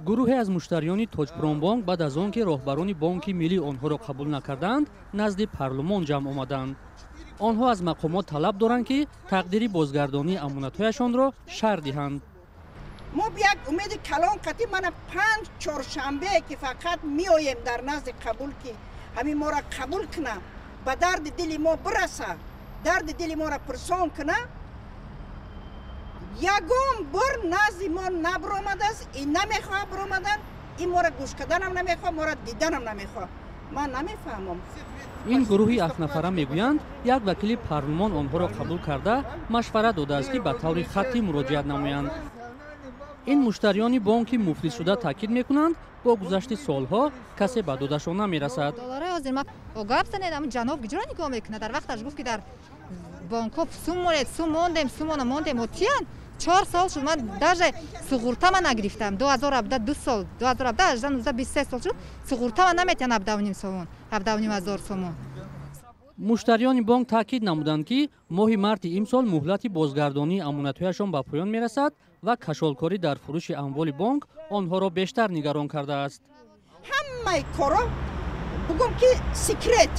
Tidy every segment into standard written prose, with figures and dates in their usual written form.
Гурӯҳе аз муштариёни Тоҷпромбонк баъд аз он ки роҳбарони Бонки Миллӣ онҳоро қабул накардаанд, назди парлумон ҷамъ омаданд. Онҳо аз мақомот талаб доранд, ки тақдири бозгардонии амонатҳояшонро шарҳ диҳанд. Мо як умеди калон қатӣ мана панҷ чоршанбе ки фақат меоем дар назди қабул, ки ҳамин моро қабул куна, ба дарди дили мо бираса, дарди дили моро пурсон куна. Ягон бор назди мо набиромадааст и намехоҳад биромадан, и моро гӯш карданам намехоҳад, моро диданам намехоҳад. Ман намефаҳмам. Ин гурӯҳи ҳафтнафара мегӯянд, як вакили парлумон онҳоро қабул карда, машварат додааст, ки ба таври хаттӣ муроҷиат намоянд. Ин муштариёни бонки муфлисшуда таъкид мекунанд, бо гузашти солҳо касе ба додашон намерасад. Гап занед, ам ҷаноб гиҷро нигоҳ мекунад. Дар вақташ гуфт, ки дар бонкҳо сум монед, сум мондем, сумона мондем, отиян. 4 сол шуд, ман даже суғуртама нагирифтам. 2017, 2 сол, 2017, 18, 19, 23 сол шуд, суғуртама наметиҳан. 17,5 сомон, 17,5 ҳазор сомон. Муштариёни бонк таъкид намуданд, ки моҳи марти имсол муҳлати бозгардонии амонатҳояшон ба поён мерасад ва кашолкорӣ дар фурӯши амволи бонк онҳоро бештар нигарон кардааст. Ҳамаи коро бугум, ки секрет,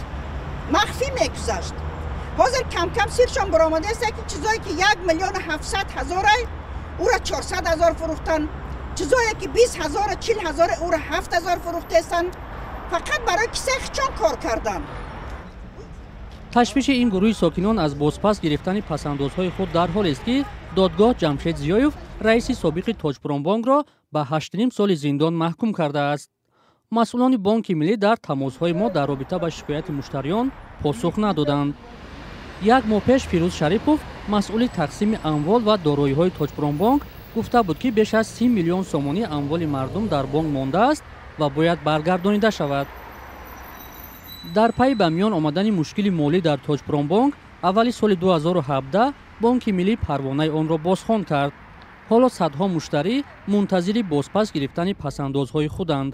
махфӣ мегузашт. Ҳозир камкам сиршон баромадааст, ки чизое ки 1 700 000-ай, ӯра 400 000 фурӯхтан, чизое ки 20 ҳазора, 40 ҳазора, ӯра 7000 фурӯхтаестанд, фақат барои кисаи хичон кор кардан. Ташвиши ин гурӯҳи сокинон аз бозпас гирифтани пасандозҳои худ дар ҳолест, ки додгоҳ Ҷамшед Зиёев, раиси собиқи Тоҷпромбонкро, ба 8,5 соли зиндон маҳкум кардааст. Масъулони Бонки Миллӣ дар тамосҳои мо дар робита ба шикояти муштариён посух надоданд. Як моҳ пеш Фирӯз Шарипов, масъули тақсими амвол ва дороиҳои Тоҷпромбонк, гуфта буд, ки беш аз 30 миллион сомонӣ амволи мардум дар бонк мондааст ва бояд баргардонида шавад. Дар пайи ба миён омадани мушкили молӣ дар Тоҷпромбонк аввали соли 2017 Бонки Миллӣ парвонаи онро бозхон кард. Ҳоло садҳо муштарӣ мунтазири бозпас гирифтани пасандозҳои худанд.